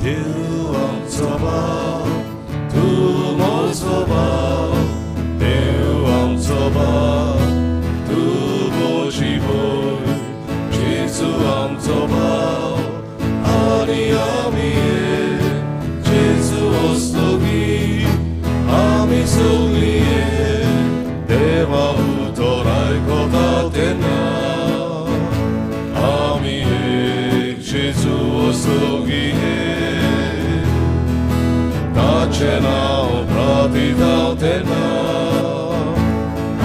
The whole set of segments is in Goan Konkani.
देव आमचो बाप, तूं म्हजो बाप, देव आमचो बाप, तूं म्हजी भयण, जेजू आमचो बाप आनी आमी एक, जेजू वस्तुगी आमी सगळीं एक, देवा उतर आयकता तेन्ना आमी एक, जेजू वस्तुगी एक, ताचें नांव प्रार्थता तेन्ना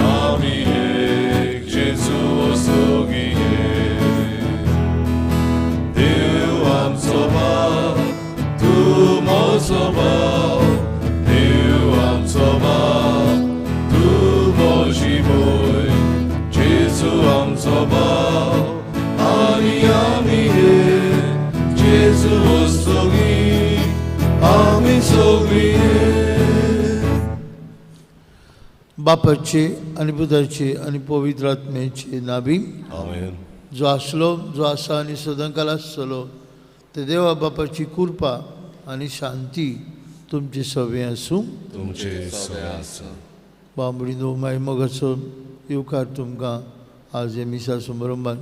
आमी एक, जेजू वस्तुगी एक. देव आमचो बाप, तूं म्हजो बाप, देव आमचो बाप, तूं म्हजी भयण, जेजू आमचो बाप आनी आमी एक, जेजू वस्तुगी आमी सगळीं एक. बापाचे आनी पुताचे आनी पवित्र आत्म्याचे नावी, आमेन. जो आसलो, जो आसा आनी सदांकाल आसतलो ते देवा बापाची कृपा आनी शांती तुमचे सगळें आसूं. तुमचे सगळें आसा. बांबडीनो माय मोगाचो येवकार तुमकां आज हे मिसा समारंभान.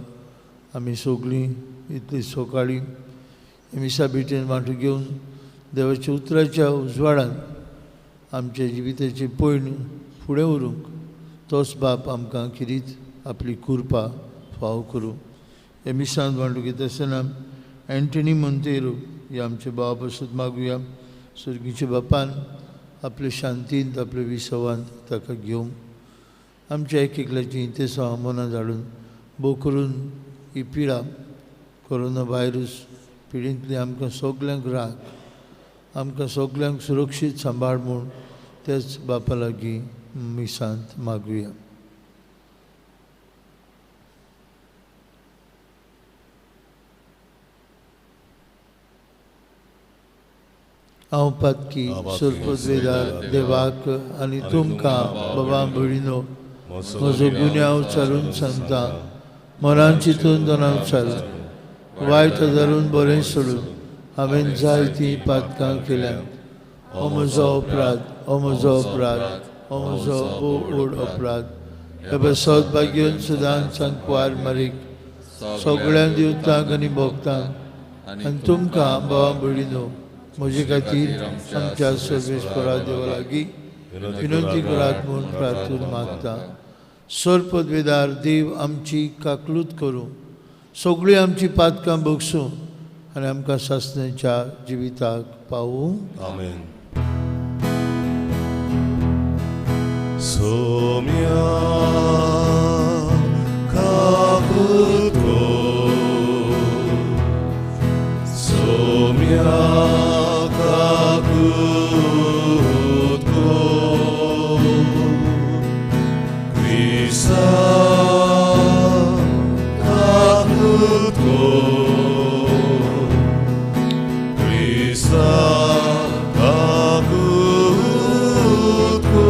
आमी सगळीं इतली सकाळीं हे मिसा भेटेन वांटो घेवन देवाच्या उतराच्या उजवाडान आमच्या जिविताचें पयण फुडें व्हरूंक तोच बाप आमकां खेरीत आपली कृपा फाव करूं. हे मिसांत वांटो घेता आसतना एंटनी मोंतेरो हे आमचे भावा पासत मागुया, सर्गीच्या बापान आपले शांतींत आपले विसवांत ताका घेवंक, आमच्या एक एकल्याची इंतेसांव मनां धाडून भोव करून ही पिडा कोरोना व्हायरस पिडींतली आमकां सगल्यांक राख, आमकां सगल्यांक सुरक्षीत सांबाळ म्हूण त्याच बापा लागीं मिसांत मागुया. हांव पातकी सोरपदवेदार देवाक आनी तुमकां बाबा भयणीनो म्हजो गुन्यांव चालून सांगता, मनान चिंतून दोनाव चाल वायट धरून बरें सोडून हांवें जायतीं पातकां केल्यांत. हो म्हजो अपराध, हो म्हजो अपराध, हो म्हजो भोव व्हड अपराध. हे पासत भाग्योन सदांच सांकवार मारीक सगळ्यां दिवतांक आनी भोगतांक आनी तुमकां बाबा भयणीनो म्हजे खातीर आमच्या सर्वेस्परा देवा लागीं विनंती करात म्हूण प्रार्थून मागता. सर्पदवेदार देव आमची काकलूत करूं, सगळीं आमची पातकां बगसूं आनी आमकां सासण्याच्या जिविताक पावूं. आमेन. सोम्या काकूत कर, सोम्या काकूत कर, क्रिस्ता काकूत कर, क्रिस्ता काकूत कर,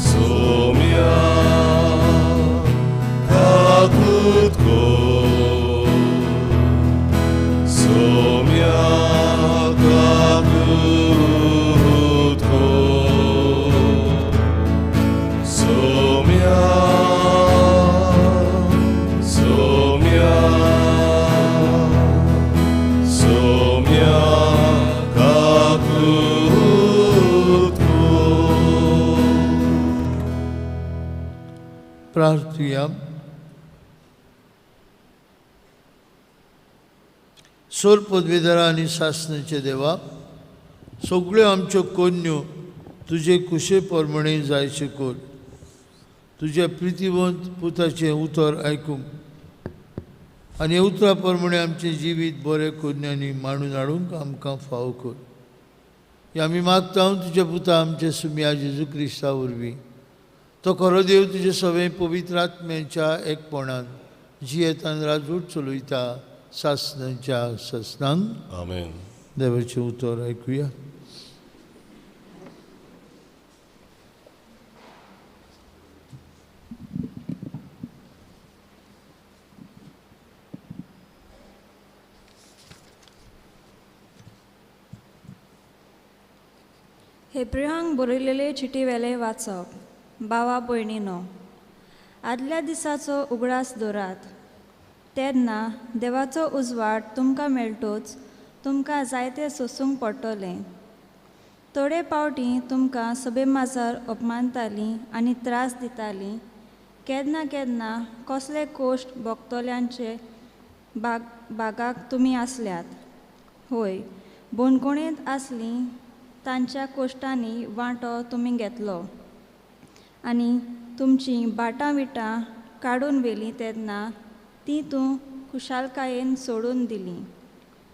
सोम्या काकूत कर, सोम्या काकूत कर, सोम्या, सोम्या, सोम्या काकूत कर. प्रार्थुया. सोरपदवेदारा आनी सासण्याचे देवा, सगळ्यो आमच्यो कोन्यो तुजे कुशे प्रमाणे जायचे कर. तुज्या प्रितीवंत पुताचें उतर आयकूंक आनी उतरा प्रमाणे आमचें जिवीत बरें कोन्यांनी मांडून हाडूंक आमकां फावो कर. हे आमी मागता तुज्या पुता आमच्या सुम्या जेजू क्रिस्ता वरवीं. तो खरो देव तुजे सगळे पवित्र आत्म्याच्या एकपणान जियेतान राजूट चलयता सासणाच्या सासणांक. आमेन. देवाचें उतर आयकुया. हेब्रेवांक बरयलेले चिटी वेलें वाचप. भावा भयणीनो, आदल्या दिसाचो उगडास दवरात. तेन्ना देवाचो उजवाड तुमकां मेळटोच तुमकां जायते सोसूंक पडटलें. थोडे पावटी तुमकां सभे माजार अपमानतालीं आनी त्रास दितालीं. केन्ना केन्ना कसले कोश्ट भोगतल्यांचे बागाक तुमी आसल्यात. होय, बंदखणींत आसलीं तांच्या कोश्टांनी वांटो तुमी घेतलो आनी तुमचीं बाटां विटां काडून व्हेलीं तेन्ना तीं तूं खुशालकायेन सोडून दिलीं.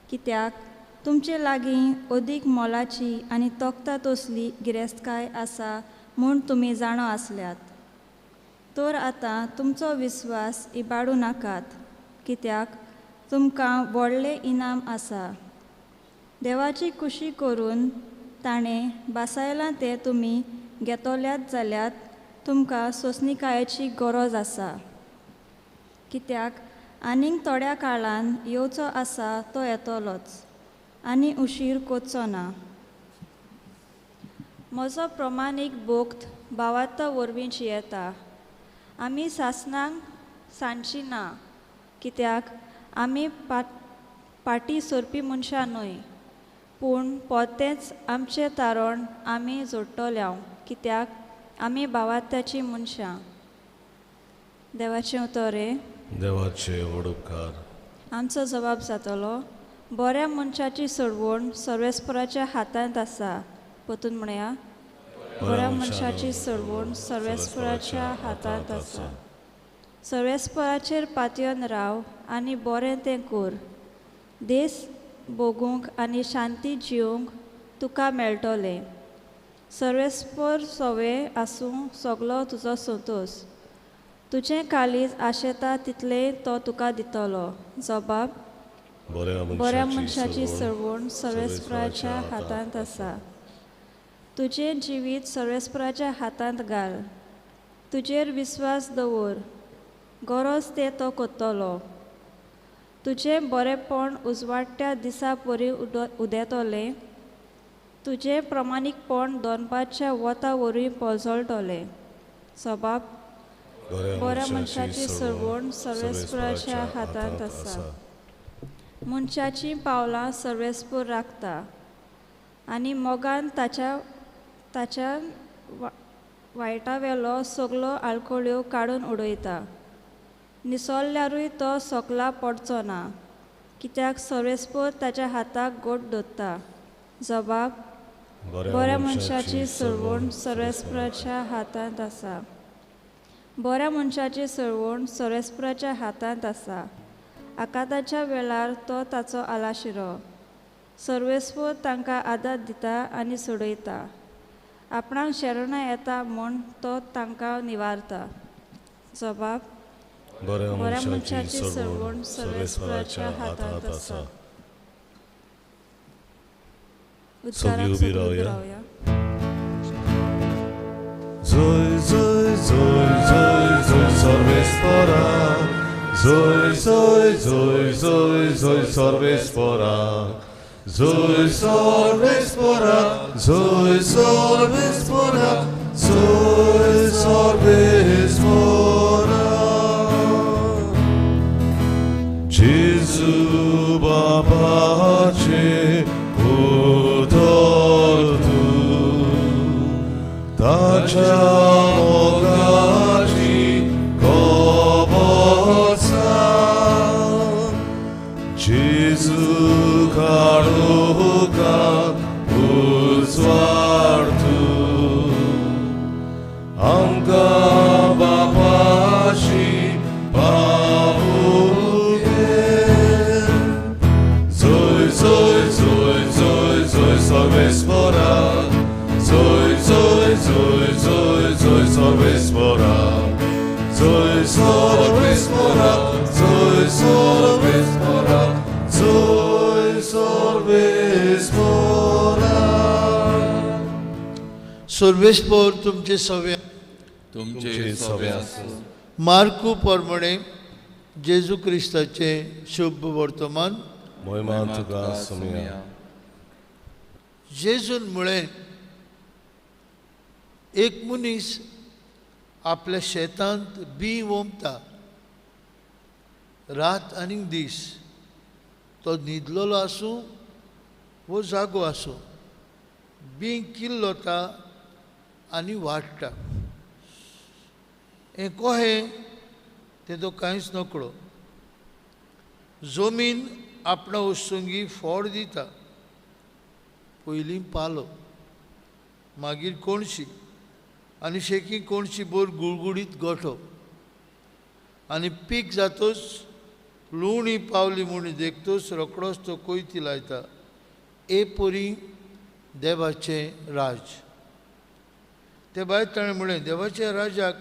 कित्याक तुमचे लागीं अदीक मोलाची आनी तोखता तसली गिरेस्तकाय आसा म्हूण तुमी जाणो आसल्यात. तर आतां तुमचो विस्वास इबाडूं नाकात, कित्याक तुमकां व्हडलें इनाम आसा. देवाची खुशी करून ताणें बासायलां तें तुमी घेतल्यात जाल्यार तुमकां सोंसणीकायेची गरज आसा. कित्याक आनीक थोड्या काळान येवचो आसा तो येतलोच आनी उशीर करचो ना. म्हजो प्रमाणीक भक्त भावार्थ वरवीं जियेता. आमी सासणांक सांडची ना, कित्याक आमी पाटी सोरपी मनशां न्हय, पूण पोरतेंच आमचें तारण आमी जोडटले, कित्याक आमी भावार्थ्याचीं मनशां. देवाचें उतर हें. देवाचे व्हड उपकार. आमचो जबाब जातलो, बऱ्या मनशाची सोडवण सर्वेस्पराच्या हातांत आसा. परतून म्हणया, बऱ्या मनशाची सोडवण सर्वेस्पराच्या हातांत आसा. सर्वेस्पराचेर पातयेवन राव आनी बरें तें कर. देस भोगूंक आनी शांती जिवंक तुका मेळटलें. सर्वेस्पर सोवे आसूं सगलो तुजो संतोश. तुजें काळीज आशेता तितलें तो तुका दितलो. जबाब, बऱ्या मनशाची सोडवण सर्वेस्पराच्या हातांत आसा. तुजें जिवीत सर्वेस्पराच्या हातांत घाल. तुजेर विस्वास दवर, गरज तें तो करतलो. तुजें बरेंपण उजवाडट्या दिसा परी उदेतलें. तुजें प्रमाणीकपण दनपारच्या वता वरवीं पोजळटलें. सबाब, बऱ्या मनशाची सोडवण सर्वेस्पराच्या हातांत आसा. मनशाचीं पावलां सर्वेस्पर राखता आनी मोगान ताच्या ताच्या वायटावेलो सगलो आळकळ्यो काडून उडयता. निसरल्यारूय तो सोकला पडचो ना, कित्याक सर्वेस्पर ताच्या हाताक गोट दवरता. जबाब, बऱ्या मनशाची सोडवण सर्वेस्पराच्या हातांत आसा. बऱ्या मनशाची सोडवण सर्वेस्पराच्या हातांत आसा. आकांताच्या वेळार तो ताचो आलाशिरो. सर्वेस्पर तांकां आदार दिता आनी सोडयता. आपणाक शरणां येता म्हूण तो तांकां निवारता. जबाब, बऱ्या मनशाची सोडवण सर्वेस्पराच्या हातांत आसा. सगळीं उबी रावया. जय जय जय जय जय सर्वेस्परा, जय जय जय जय जय सर्वेस्परा, जय सर्वेस्परा, जय सर्वेस्परा, जय सर्वेस्परा. जेजू बाबाचे उतर तूं, ताच्या मोगाची खबर सांग. जेजू काळोखाक उजवाड तूं, आमकां बापाशी पावूं घे. जय जय जय जय जय सर्वेस्परा, जय जय जय जय जय सर्वेस्परा, जय सर्वेस्परा, जय सर्वेस्परा, जय सर्वेस्परा. सर्वेस्पर तुमचे सवे तुमचे सवे आसूं. मार्कू प्रमाणे जेजू क्रिस्ताचें शुभ वर्तमान. मोहिमा तुका सोमया. जेजून म्हळें, एक मनीस आपल्या शेतांत बी वोमता रात आनी दीस, तो न्हिदलेलो आसूं वो जागो आसूं, बी किल्लता आनी वाडटा. हें कोहें तें तो कांयच नकळो. जमीन आपणा वस्तुंगी फोड दिता, पयलीं पालो, मागीर कोणशी आनी शेकी कोणशी बोर गुळगुळीत गोठो, आनी पीक जातोच लुवणी पावली म्हूण देखतोच रोकडोच तो कोयती लायता. ए परी देवाचें राज. ते भायर ताणें म्हणलें, देवाच्या राजाक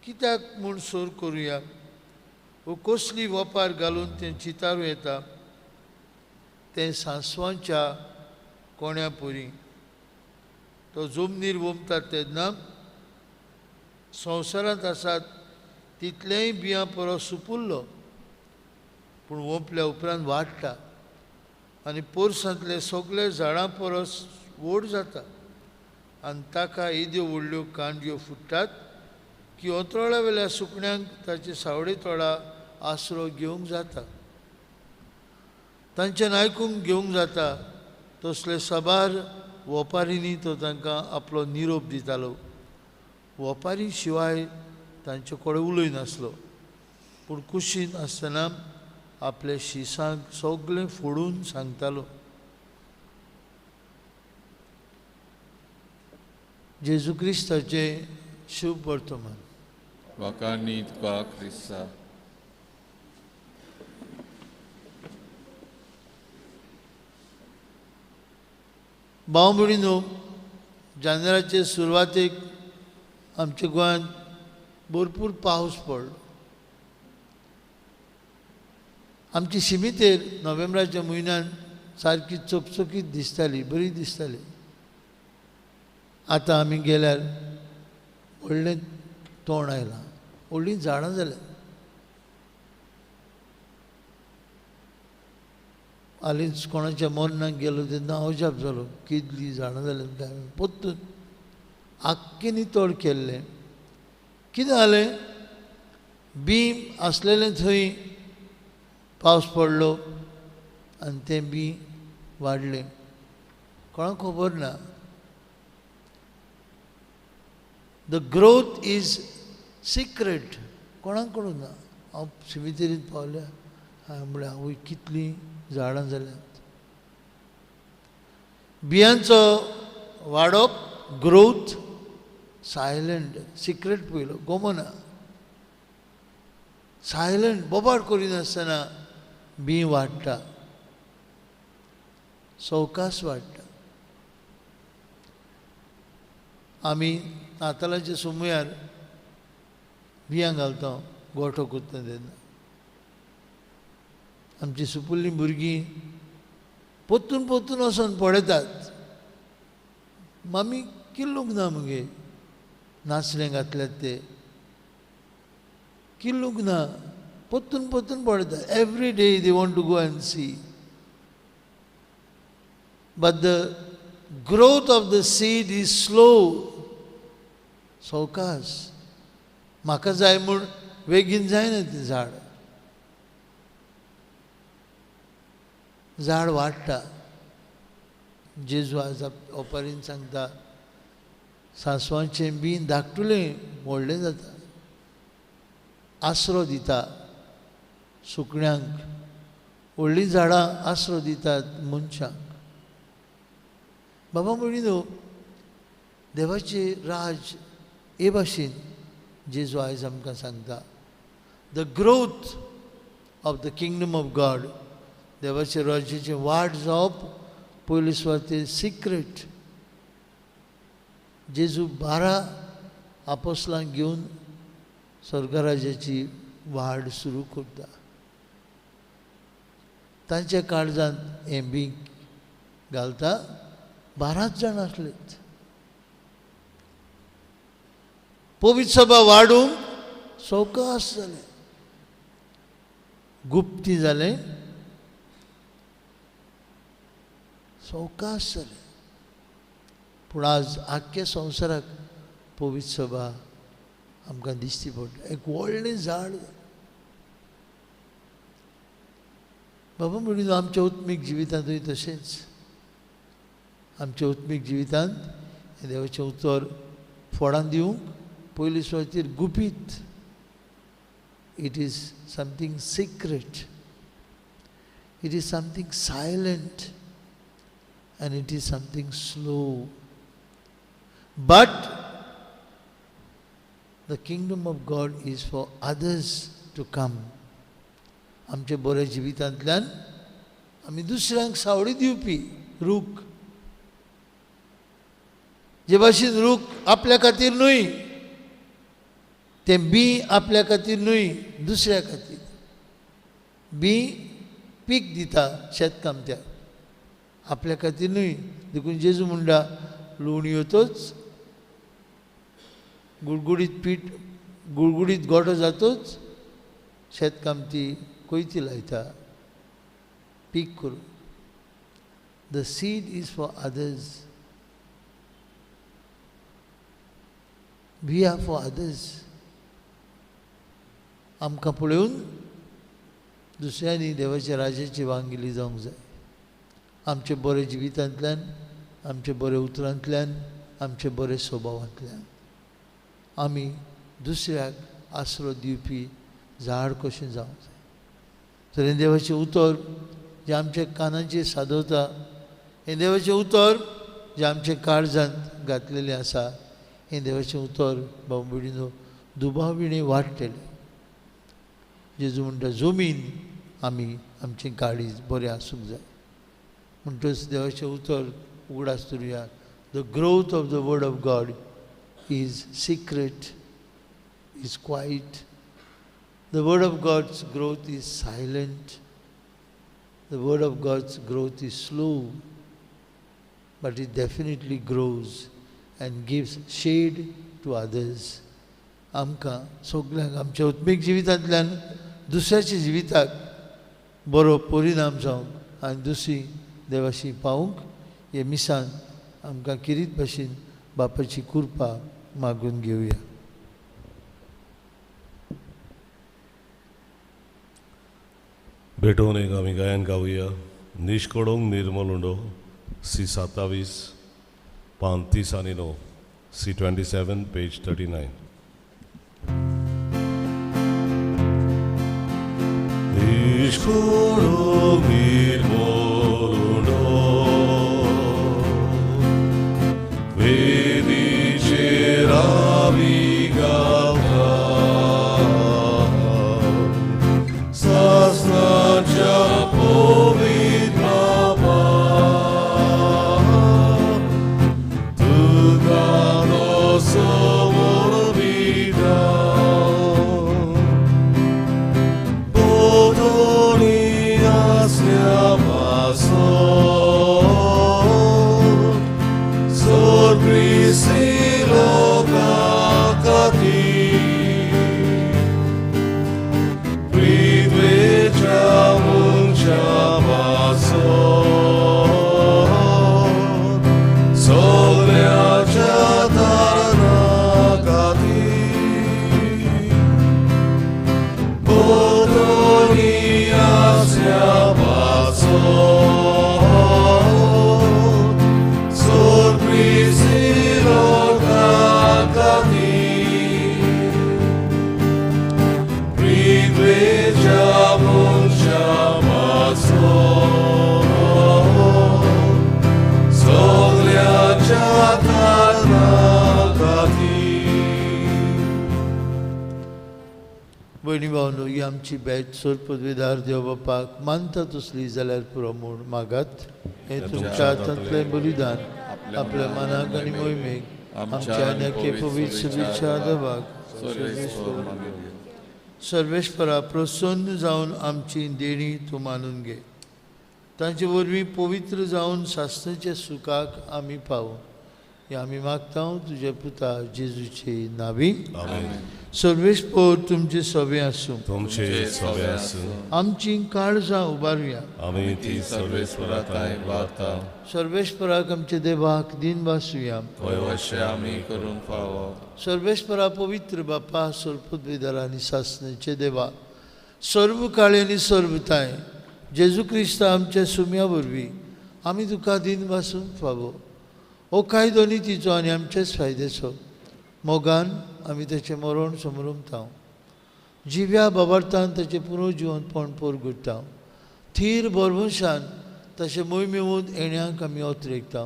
कित्याक म्हूण सोर करुया वो कसली वपार घालून तें चितारूं येता? तें सांसवांच्या कोण्या परी. तो जमनीर वोमता तेन्ना संवसारांत आसात तितलेंय बियां परस सुपुल्लो, पूण वोंपल्या उपरांत वाडटा आनी पोरसांतले सगळे झाडां परस व्हड जाता, आनी ताका येद्यो व्हडल्यो कांडयो फुट्टात की अंतराळा वेल्या सुकण्यांक ताचे सावळे तोडा आसरो घेवंक जाता, तांच्यान आयकूंक घेवंक जाता. तसले साबार वपारींनी तो तांकां आपलो निरोप दितालो. वपारी शिवाय तांचे कडेन उलयनासलो, पूण कुशीन आसतना आपल्या शिसांक सगळें फोडून सांगतालो. जेजू क्रिस्ताचें शुभ वर्तमान. वाखाणी तुका क्रिस्ता. भाव भयणीनो, जानेराचे सुरवातेक आमच्या गोंयांत भरपूर पावस पडलो. आमची शिमितेर नोव्हेंबराच्या म्हयन्यान सारकी चकचकीत दिसताली, बरी दिसताली. आतां आमी गेल्यार व्हडलें तोंड आयलां, व्हडलीं झाडां जाल्यात. हालींच कोणाच्या मरणाक गेलो तेन्ना अजाप जालो, कितलीं झाडां जाल्यात काय. परतून आख्खें नितळ केल्लें. कितें जालें, बीम आसलेलें थंय पावस पडलो आनी तें बी वाडलें. कोणाक खबर ना. The growth is secret, कोणाक कळूंक ना. हांव सिमितेरींत पावल्या, हांवें म्हळें आवय कितलीं झाडां जाल्यात. बियांचो वाडप, ग्रोथ सायलंट, सिक्रेट पयलो गोमना, सायलंट, बोबाड करिनासतना बी वाडटा, सवकास वाडटा. आमी नातालाच्या सुमयार बियां घालता, गोठो करता तेन्ना आमची सुपुल्लीं भुरगीं परतून परतून वचोन पळयतात, मामी किल्लूंक ना मगे, नाचणें घातल्यात ते किल्लूंक ना, परतून परतून पळयतात. Every day they want to go and see. But the growth of the seed is slow, सवकास. म्हाका जाय म्हूण बेगीन जायना तें झाड. झाड वाडटा. जेजू आज ओपारीन सांगता, सांसवांचें बीन धाकटुलें व्हडलें जाता, आसरो दिता सुकण्यांक, व्हडलीं झाडां आसरो दितात मनशांक. बाबा म्हणिनो, देवाचें राज हे भाशेन जेजू आयज आमकां सांगता. The growth of the kingdom of God, देवाचे राज्याचें वाड जावप पयले सुवातेर सिक्रेट. जेजू 12 आपोसलांक घेवन स्वर्गराज्याची वाड सुरू करता. तांच्या काळजांत हें बी घालता. 12 जाण आसलेत. पवित्र सभा वाडूंक सवकास जालें, गुप्ती जालें, सवकास जालें. पूण आज आख्ख्या संवसाराक पवित्र सभा आमकां दिश्टी पडटा. एक व्हडलें झाड. बाबा म्हणून आमच्या उत्मीक जिवितांतूय तशेंच, आमच्या उत्मीक जिवितांत देवाचें उतर फळां दिवंक पयली सुवातेर गुपीत. It is something secret, it is something silent and it is something slow. But the kingdom of God is for others to come. आमच्या बऱ्या जिवितांतल्यान आमी दुसऱ्यांक सावळी दिवपी रूख. जे भाशेन रूख आपल्या खातीर न्हय, तें बी आपल्या खातीर न्हय, दुसऱ्या खातीर. बी पीक दिता शेतकामत्याक, आपल्या खातीर न्हय. देखून जेजू म्हणटा लुवणी येतच गुडगुडीत पीठ, गुडगुडीत गोटो जातच शेतकामती कोयती लायता पीक करून. The seed is for others, we are for others. आमकां पळोवन दुसऱ्यांनी देवाच्या राजाची वांगिली जावंक जाय. आमचे बरे जिवितांतल्यान, आमचे बरे उतरांतल्यान, आमचे बरे स्वभावांतल्यान आमी दुसऱ्याक आसरो दिवपी झाड कशें जावंक जाय. तर हें देवाचें उतर जें आमच्या कानाचेर सादवता, हें देवाचें उतर जें आमच्या काळजांत घातलेलें आसा, हें देवाचें उतर भाव भयणीनो दुबाविणें वाडटलें. जेजू म्हणटा जमीन आमी आमचें काळीज बरें आसूंक जाय. म्हणटच देवाचें उतर उगडास दवरुया. The growth of the word of God is secret, is quiet. The word of God's growth is silent. The word of God's growth is slow, but it definitely grows and gives shade to others. आमकां सगल्यांक आमच्या उत्मीक जिवितांतल्यान दुसऱ्याच्या जिविताक बरो परिणाम जावंक आनी दुसरी देवाशी पावूंक हे मिसान आमकां किरीत भाशेन बापाची कृपा मागून घेवया. भेटोवन एक आमी गायन गावया. निष्कडोंग निर्मल उंडो सी 27 पान 30 आनी 9 सी 27 पेज 39. निष्कडोंग निर्मल उंडो वेदीचेर आमी गावता सासणाच्या पवित्र बापा तुका समर्पिता भोंवतणी आसल्या पासत सर्व लोका खातीर पृथ्वेच्या उंचा पासत सगळ्याच्या तारणा खातीर भोंवतणी आसल्या पासत सर्व लोका खातीर पृथ्वेच्या उंचा पासत सगळ्याच्या तारणा खातीर. भयणी भावनो, ही आमची भेट सोर पदवीदार देव बापाक मानता तसली जाल्यार पुरो म्हूण मागात. हें तुमच्या हातांतलें बलिदान आपल्या मनाक आनी मोहिमेक आमच्या आनी पवित्र शुभेच्छा देवाक सर्वेश्वरा प्रसन्न जावन आमची देणी तूं मानून घे. तांचे वरवीं पवित्र जावन शास्त्राच्या सुखाक आमी पावूं. हें आमी मागता तुज्या पुता जेजूचे नावी। सर्वेस्पर तुमचे सवे आसूं, तुमचे सवे आसूं। आमची काळजां उबारुया, आमी ती सर्वेस्परा थांय उबारता। सर्वेस्पराक आमचे देवाक दिन वासुया, हय अशें आमी करूंक फावो। सर्वेस्परा पवित्र बापा, सर्वपदवीधर आनी सासणाचे देवा, सर्व काळी आनी सर्वताय जेजू क्रिस्ता आमच्या सुम्या वरवीं आमी तुका दिन वासूंक फावो। हो कायदो नितीचो आनी आमचेच फायद्याचो मोगान आमी ताचें मरण समरमता, जिव्या बाबार्थान ताचें पुनर्जिवनपण परगुडटा, थीर भरवंशान ताचें मोहिमेवून येण्याक आमी अत्रेकता।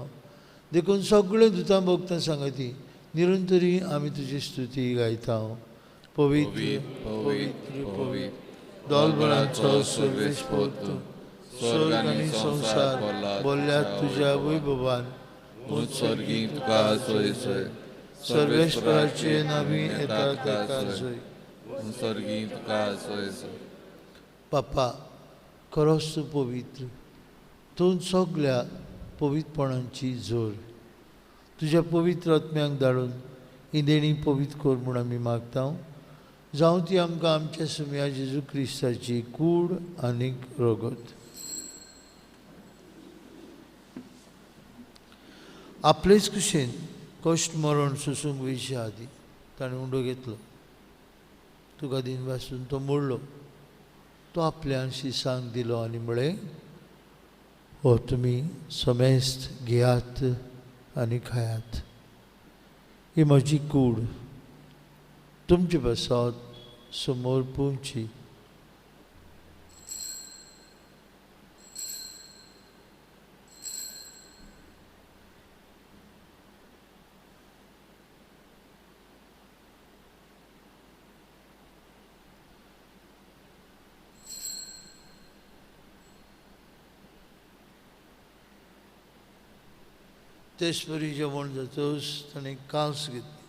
देखून सगळें दुतां भोगता सांगती निरंतरी आमी तुजी स्तुती गायता। पवित्र पवित्र पवित्र दोलबळाचो सर्वेस्पर तूं, स्वर्ग आनी संवसार बोल्ल्या तुज्या वैभवान। उत्सर्गी तुका सोय सोय, सर्वेस्पराचे नावी येता ताका सोय, उत्सर्गी तुका सोय सोय। बापा खरोच तूं पवित्र, तूं सगल्या पवित्रपणांची जोर। तुज्या पवित्र आत्म्यांक धाडून ही देणी पवित्र कर म्हूण आमी मागता। जावं ती आमकां आमच्या सुम्या जेजू क्रिस्ताची कूड आनी रगत। आपलेच कुशेन कश्ट मरण सोसूंक वयचे आदीं ताणें उंडो घेतलो, तुका दिन वासून तो मोडलो, तो आपल्यान शिसांक दिलो आनी म्हळें, हो तुमी समेस्त घेयात आनी खायात, ही म्हजी कूड तुमचे पासत समोर पोवची। तेच परी जेवण जातकच ताणें कांस घेतली,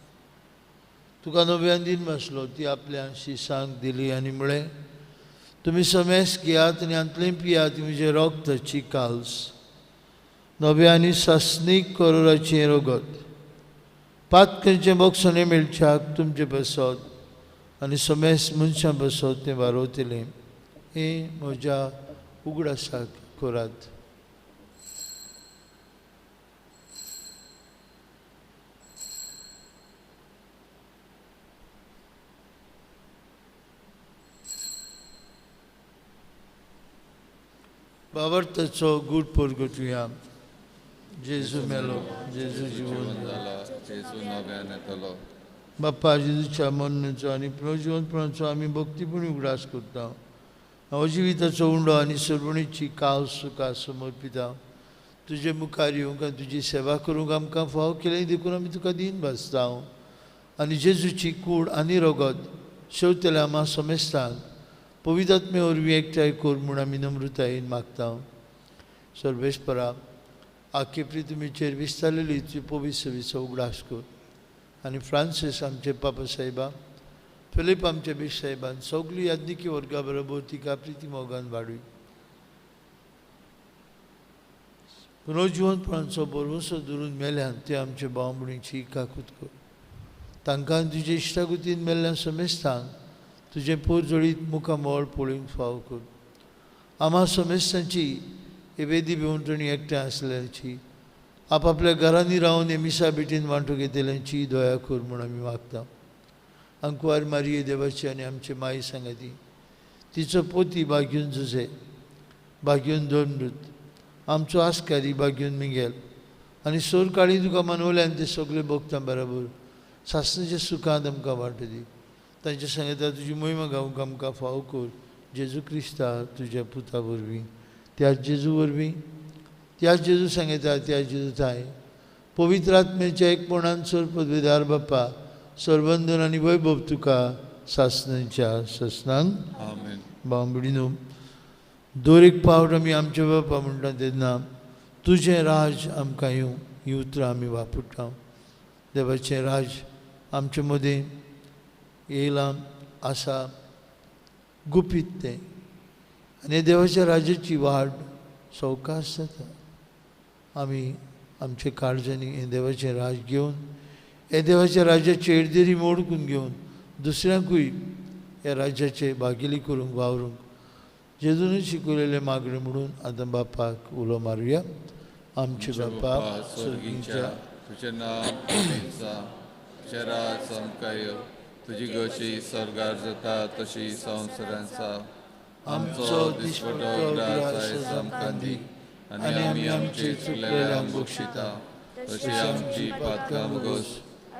तुका नव्यान दिन बसलो, ती आपल्या शिसांक दिली आनी म्हळें, तुमी समेस्त घेयात आनी हांतलें पियात, म्हजें रगताची काल्स, नव्या आनी सासणीक करोराचें रगत, पातकांचें बक्षणें मेळच्याक तुमचे पासत आनी समेस्त मनशां पासत तें वारोवतलें, हें म्हज्या उगडासाक करात। बाबर्थाचो गूढ परगटुया। जेजू मेलो, जेजू जिवन जाला, जेजू नव्यान येतलो। बाप्पा जेजूच्या मरणाचो आनी पुनर्जिवनपणाचो आमी भक्तीपूर्ण उगडास करता। नवजिविताचो उंडो आनी सर्वणीची काल सुखा समर्पिता तुजे मुखार येवंक आनी तुजी सेवा करूंक आमकां फावो केलें देखून आमी तुका दीन भासता। आनी जेजूची कूड आनी रगत शेवतल्या आमा समेस्तांक पवित्र आत्मे वरवीं एकठांय कर म्हूण आमी नम्रतायेन मागता। सर्वेस्परा आखेपरी तुमीचेर विस्तारलेली तुजी पवित्र सेवेचो उगडास कर आनी फ्रांसीस आमचे पापा साहेबा, फिलीप आमचे बीश साहेबान सगळी याज्ञिकी वर्गा बरोबर तिका प्रिती मोगान वाडूय। पुनर्जिवनपणाचो भरवंसो धरून मेल्यान ते आमचे भाव भयणीची काकूत कर, तांकां तुजे इश्टागतीन मेल्ल्या समेस्तांक तुजें पोरजोळीत मुखामळ पळोवंक फावो कर। आमा समेस्तांची हे वेदी भोंवतणी एकठांय आसल्याची आपापल्या घरांनी रावन हे मिसा भेटीन वांटो घेतल्यांची दया कर म्हूण आमी मागता। अंकुवार मारिये देवाची आनी आमचे माई सांगाती, तिचो पोती बाग्यून जुजे, बाग्यून दोनमृत, आमचो आस्कारी बाग्यून मिगेल आनी सोरकाळी तुका मनवल्यान ते सगळे भोगता बरोबर सासणाच्या सुखांत आमकां वांटो दी। तांच्या सांगता तुजी मोहिमा गावंक आमकां फावो कर जेजू क्रिस्ता तुज्या पुता वरवीं, त्याच जेजू वरवीं, त्याच जेजू सांगता, त्याच जेजू थांय पवित्र आत्म्याच्या एकपणान सर पदवीदार बाप्पा सर्वंदन आनी वैभव तुका सासणाच्या सासणांक। आमेन। बांबडीनो दर एक पावट आमी आमच्या बापा म्हणटा तेन्ना तुजें राज आमकां येवं ही उतरां आमी वापरता। देवाचें राज आमचे मदीं येयलां आसा गुपीत तें आनी देवाच्या राजाची वाड सवकास जाता। आमी आमचे काळजांनी हें देवाचें राज घेवन हे देवाच्या राज्याचे एडदेरी मोडकून घेवन दुसऱ्यांकूय ह्या राज्याचे भागिली करूंक वावरूंक जेजूनच शिकवलेलें मागणें म्हणून आतां बापाक उलो मारुया. आमचे बापा स्वर्गीच्या, तुजें नांव तुजें राज आमकां यो, तुजी गोशी स्वर्गार जाता तशी संवसारांत जावं. आमचो दिसपटो ग्रास आमकां दी आनी आमी आमचे चुकलेल्यांक बक्षिता तशी आमची पातकां भोगोस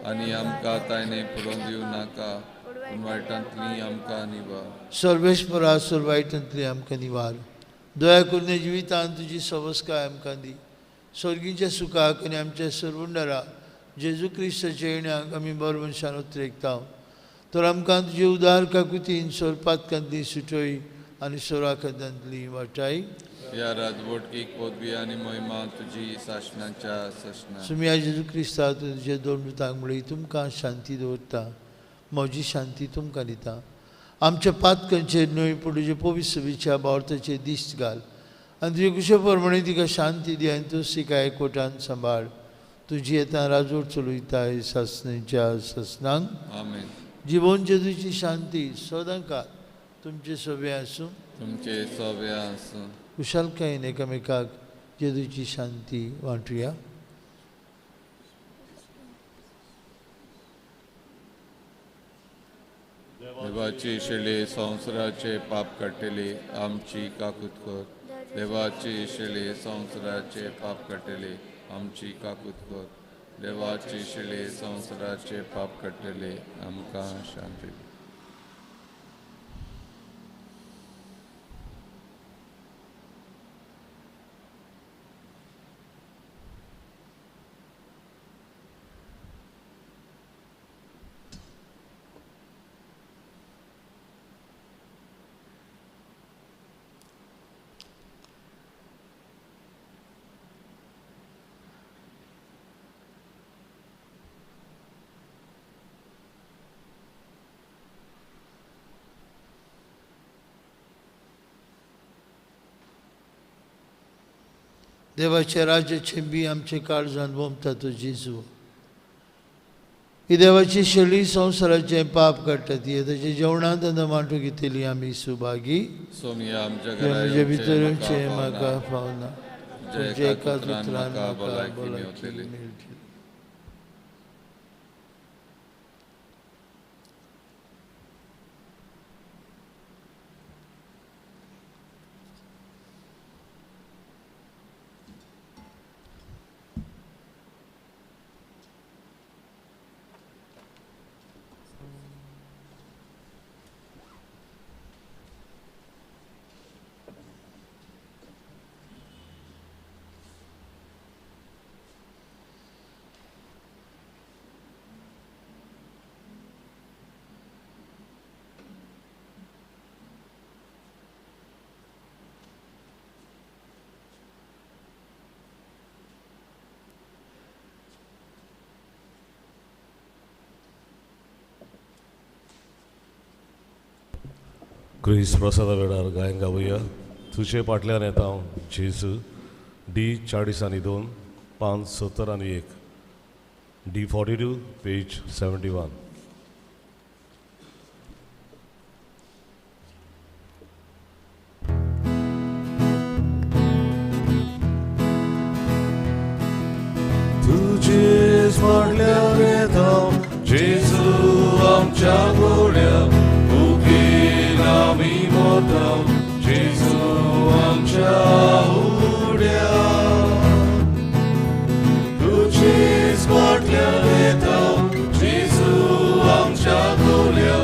आनी आमकां तायने पडोवन दिवं नाका, पूण वायटांतली आमकां निवार. सर्वेस्परा सर्व वायटांतली आमकां निवार. दया करून जिवितान तुजी सवस्काय आमकां दी. स्वर्गीच्या सुखाक आनी आमच्या सर्वंडरा जेजू क्रिस्ताच्या येण्याक आमी बरे मनशान उतरेकता. तर आमकां तुजे उदार काकुतीन सोरपातकांतली सुटय आनी सोराखांतली वाटाय. ह्या राजवटकीक पदवी आनी महिमा तुजी सासणाच्या सासणा. सुमिया जेजू क्रिस्ता तुजे दोन मृतांक म्हळी तुमकां शांती दवरता, म्हजी शांती तुमकां दिता. आमच्या पातकांचेर न्हय पूण तुजे पवित्र विच्या बावर्थाचेर दिश्ट घाल आनी तुजे कुशे प्रमाणे तिका शांती दी आनी तूं तिका एकवटान सांबाळ. तुजी येता राजवट चलयताय सासणाच्या सासणांक. आमेन. जिवन जेजूची शांती सदांकाळ तुमचे सभे आसूं. तुमचे सभे आसूं. कुशालकायेन एकामेकाक जेजूची शांती वांटुया. देवाची शेळी संवसाराचे पाप काडटली आमची काकूत कर. देवाची शेळी संवसाराचे पाप काडटली आमची काकूत कर. देवाची शेळी संवसाराचे पाप काडटली आमकां शांती. देवाच्या राज्याचे बी आमचे काळजान वमता तो जेजू. ही देवाची शेळी संवसाराचें पाप काडटा ती ताच्या जेवणांत आतां वांटू घेतली आमी सुभागी. म्हजे भितर येवचें म्हाका फावना, तुमच्या एकाच उतरान म्हाका भलायकी मेळटली. क्रिस्त प्रसादा वेळार गायन गावया. तुजे फाटल्यान येता हांव जेजू. D 42 5 71, D 42 page 71. तुजेच फाटल्यान येता जेजू आमच्या गोड्या आमी मोता जेजू आमच्या उड्या. तुजेच फाटल्यान येता जेजू आमच्या गोल्या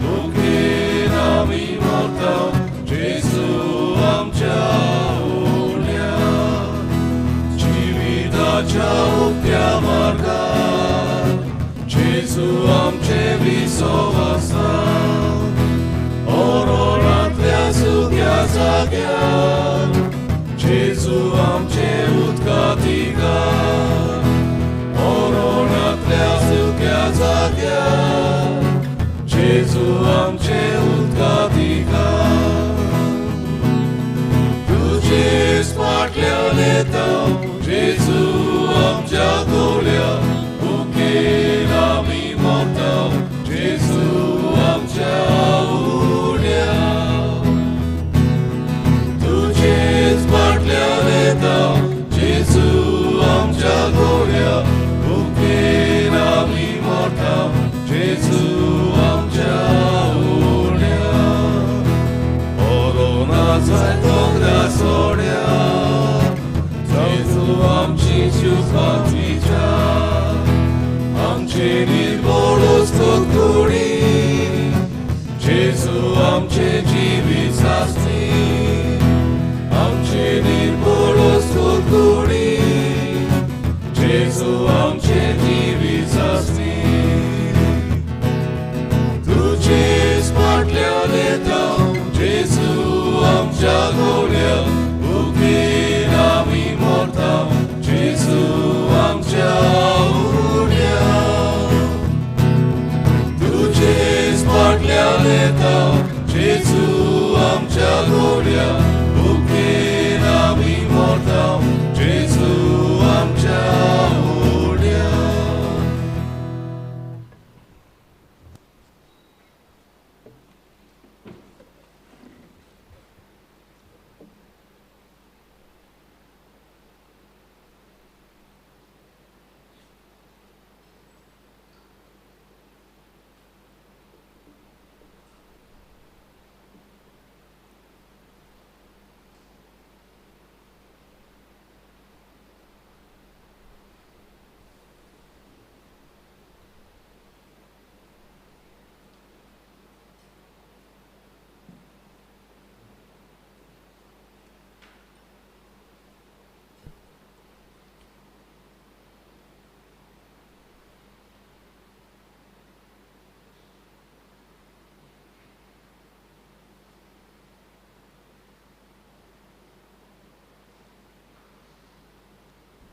भुकेन आमी मोता जेजू आमच्या उड्या. जिविताच्या उक्त्या मार्गार जेजू आमचे विसव आसा. ओरोणांतल्या सुक्या जाग्यार जेजू आमचे उदकातिकार. ओरोणांतल्या सुक्या जाग्यार जेजू आमचे उदकातिकार. तुजेच फाटल्यान येता जेजू. आमच्या गोळ्या भुकेन आमी मोरता जेजू आमच्या उड्या तुजेच फाटल्यान येता जेजू आमच्या गोळ्या भुकेन आमी मोरता जेजू आमच्या उड्या कोरोना जाय दोंगरा सोड्या जेजू आमची शुभांतीच्या आमचे निर्बोळोच कुडी जेजू आमचे जिवीत आसती आमचे निर्बोळोच कुडी जेजू आमचे जिवीत आसती तुजेच फाटल्यान येता जेजू आमच्या गोळ्या भुकेन आमी मोरता जेजू आमच्या उड्या तुजेच फाटल्यान येता जेजू आमच्या गोळ्या भुकेन आमी मोरता जेजू आमच्या उड्या.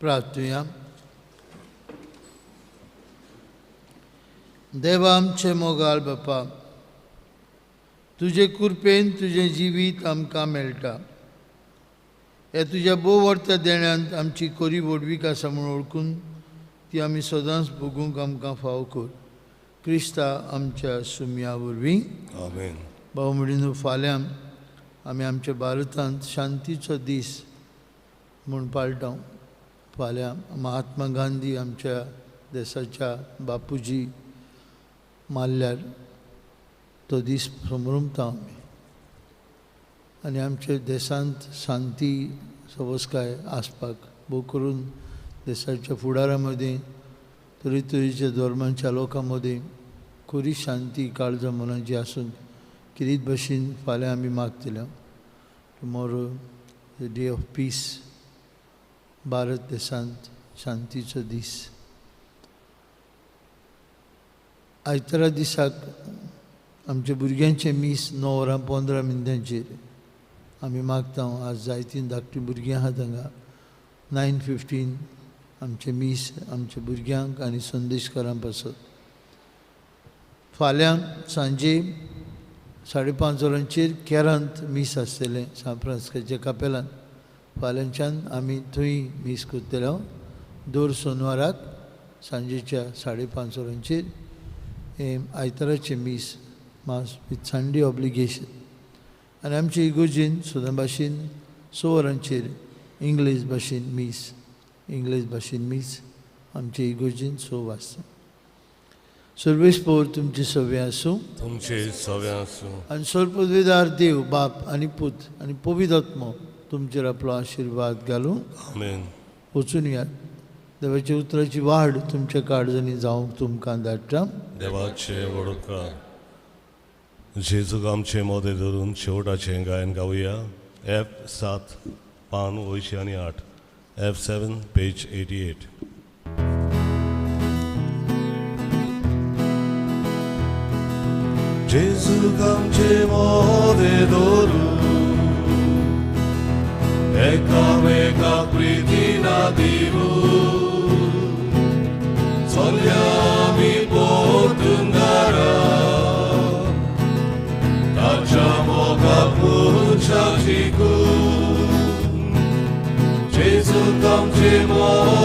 प्रार्थुया. देवा आमचे मोगाळ बापा, तुजे कृपेन तुजें जिवीत आमकां मेळटा. ह्या तुज्या भोव व्हडत्या देण्यांत आमची कोरी व्हडवीक आसा म्हूण वळखून ती आमी सदांच भोगूंक आमकां फाव कर. क्रिस्ता आमच्या सुमया वरवीं. आमेन. भाव म्हणून फाल्यां आमी आमच्या भारतांत शांतीचो दीस म्हूण पाळटा. फाल्यां महात्मा गांधी आमच्या देशाच्या बापूजी मारल्यार तो दीस समरमता आमी आनी आमच्या देशांत शांती सवसकाय आसपाक भोव करून देशाच्या फुडारा मदीं तरेतरेच्या धर्मांच्या लोकां मदीं खरी शांती काळजा मनाची आसून किरीत भशेन फाल्यां आमी मागतले. Tomorrow the day of peace, Bharat देशांत शांतीचो दीस. आयतारा दिसाक आमच्या भुरग्यांचें मीस 9 वरां 15 मिनटांचेर आमी मागता. आज जायतीं धाकटीं भुरगीं आहात हांगा. 9:15 आमचें मीस आमच्या भुरग्यांक आनी संदेशकारां पासत. फाल्यां सांजे 5:30 वरांचेर केरांत मीस आसतलें सांत फ्रांसिस्काच्या कापेलांत. फाल्यांच्यान आमी थंय मीस करतले. दर सोनवाराक सांजेच्या 5:30 वरांचेर हें आयताराचें मीस मास विथ संडे ऑब्लिगेशन. आनी आमचे इगोर्जेन सदां भाशेन 6 वरांचेर इंग्लीश भाशेन मीस, इंग्लीश भाशेन मीस आमचे इगोर्जेन 6 वाजता. सर्वेस्पोर तुमचे सवे आसूं, तुमचे सवे आसूं. आनी सर्वपदवीदार देव बाप आनी पूत आनी पवित्र आत्मो तुमचेर आपलो आशिर्वाद घालूं. आमेन. वचून यात. देवाच्या उतराची वाड तुमच्या काळजांनी जावंक तुमकां धाडटा. देवाचे वडोकार जेजूक आमचे मोदें धरून शेवटाचें गायन गावया. F7 पान 88, F7 page 88. जेजूक आमचे मोदें धरून एकामेकाक प्रिती ना दिवूं चलया आमी पोतून दारा ताच्या मोगाक मनशाक शिकूं. जेजूक आमचे मोदें